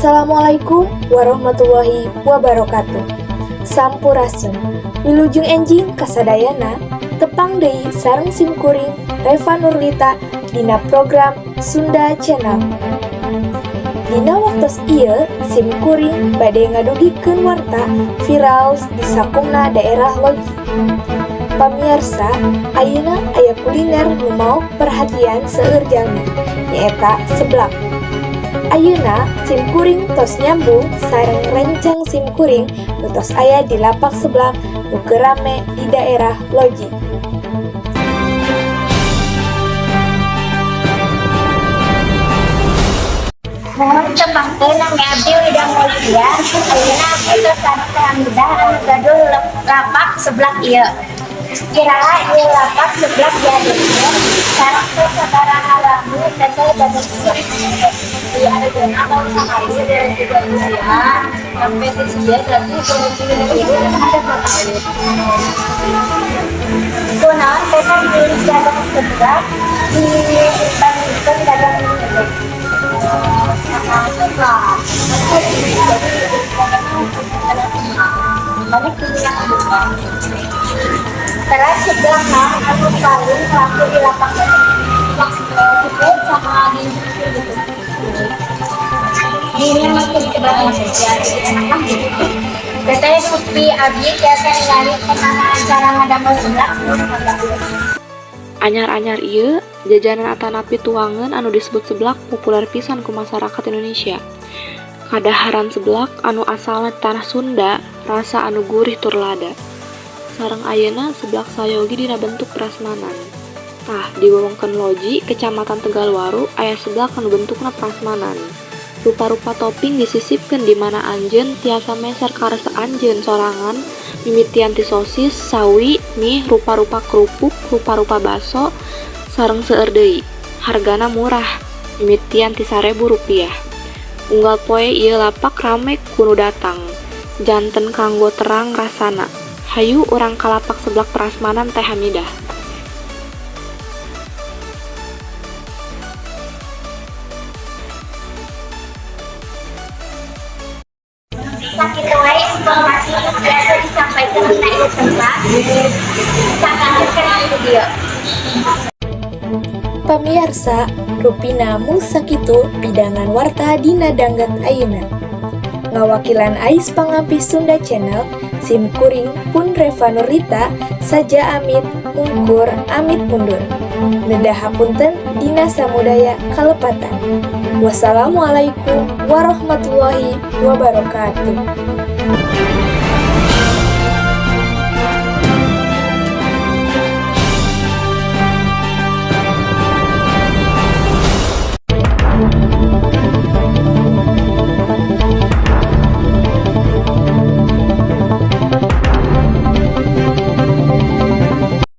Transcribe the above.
Assalamualaikum warahmatullahi wabarakatuh. Sampurasun. Wilujeng enjing kasadayana, tepang deui sareng simkuring Reva Nurlita dina program Sunda Channel. Dina waktos ieu simkuring bade ngadugikeun warta viral di sakumna daerah Loji. Pamiarsa, ayeuna aya kuliner nu maok perhatian seueur jalmi, nyaeta seblak. Ayeuna simkuring tos nyambung sareng rencang simkuring nu tos aya di lapak seblak nu keur rame di daerah Loji. Muhun tepangkeun, nami abdi Wida Mulia. Ayeuna abdi tos sareng Teh Hamidah anu gaduh lapak seblak ieu. Iraha ieu lapak seblak diadegkeun sareng tos sabaraha lami teteh dados ieu? Diadegkeunna tahun kamari 2022 sampai di ieu, berarti 2023 ada 2 tahun. Kunaon teteh milih dagang seblak dibandingkeun dagang mie induk? Karena suka, jadi pokoknya ada suka, banyak tuh yang suka. Teras, seblak naon anu paling laku di lapak teteh? Seblak seafood sama di gitu. Ini makin kebanyakan Ya, jadi enak lah gitu. Teteh, dupi abdi tiasa ningali kumaha cara ngadamel seblak? Anyar-anyar ieu, jajanan atanapi tuangan anu disebut seblak populer pisan ku masyarakat Indonesia. Kadaharan seblak anu asalna ti tanah Sunda, rasa anu gurih tur lada. Sareng ayeuna seblak sayogi dina bentuk prasmanan. Tah, di wewengkon Loji, Kecamatan Tegalwaru, aya seblak anu bentukna prasmanan. Rupa-rupa topping disisipkeun di mana anjeun tiasa meser karesep anjeun sorangan, mimitian ti sosis, sawi, mie, rupa-rupa kerupuk, rupa-rupa baso, sareng seueur deui. Hargana murah, mimitian ti Rp1.000. Unggal poe ieu lapak rame ku nu datang, janten kanggo terang rasana. Hayu urang ka lapak seblak prasmanan Teh Hamidah. Sakitu wae informasi nu tiasa disampaikan dina ieu tempat. Sakantenan di video. Pamiarsa, rupina mung sakitu pidangan warta dina danget ayeuna. Ngawakilan Ais Pangampih Sunda Channel, sim kuring pun Reva Nurlita saja amit mungkur amit mundur. Nedah hapunten dina samudaya kalepatan. Wassalamualaikum warahmatullahi wabarakatuh.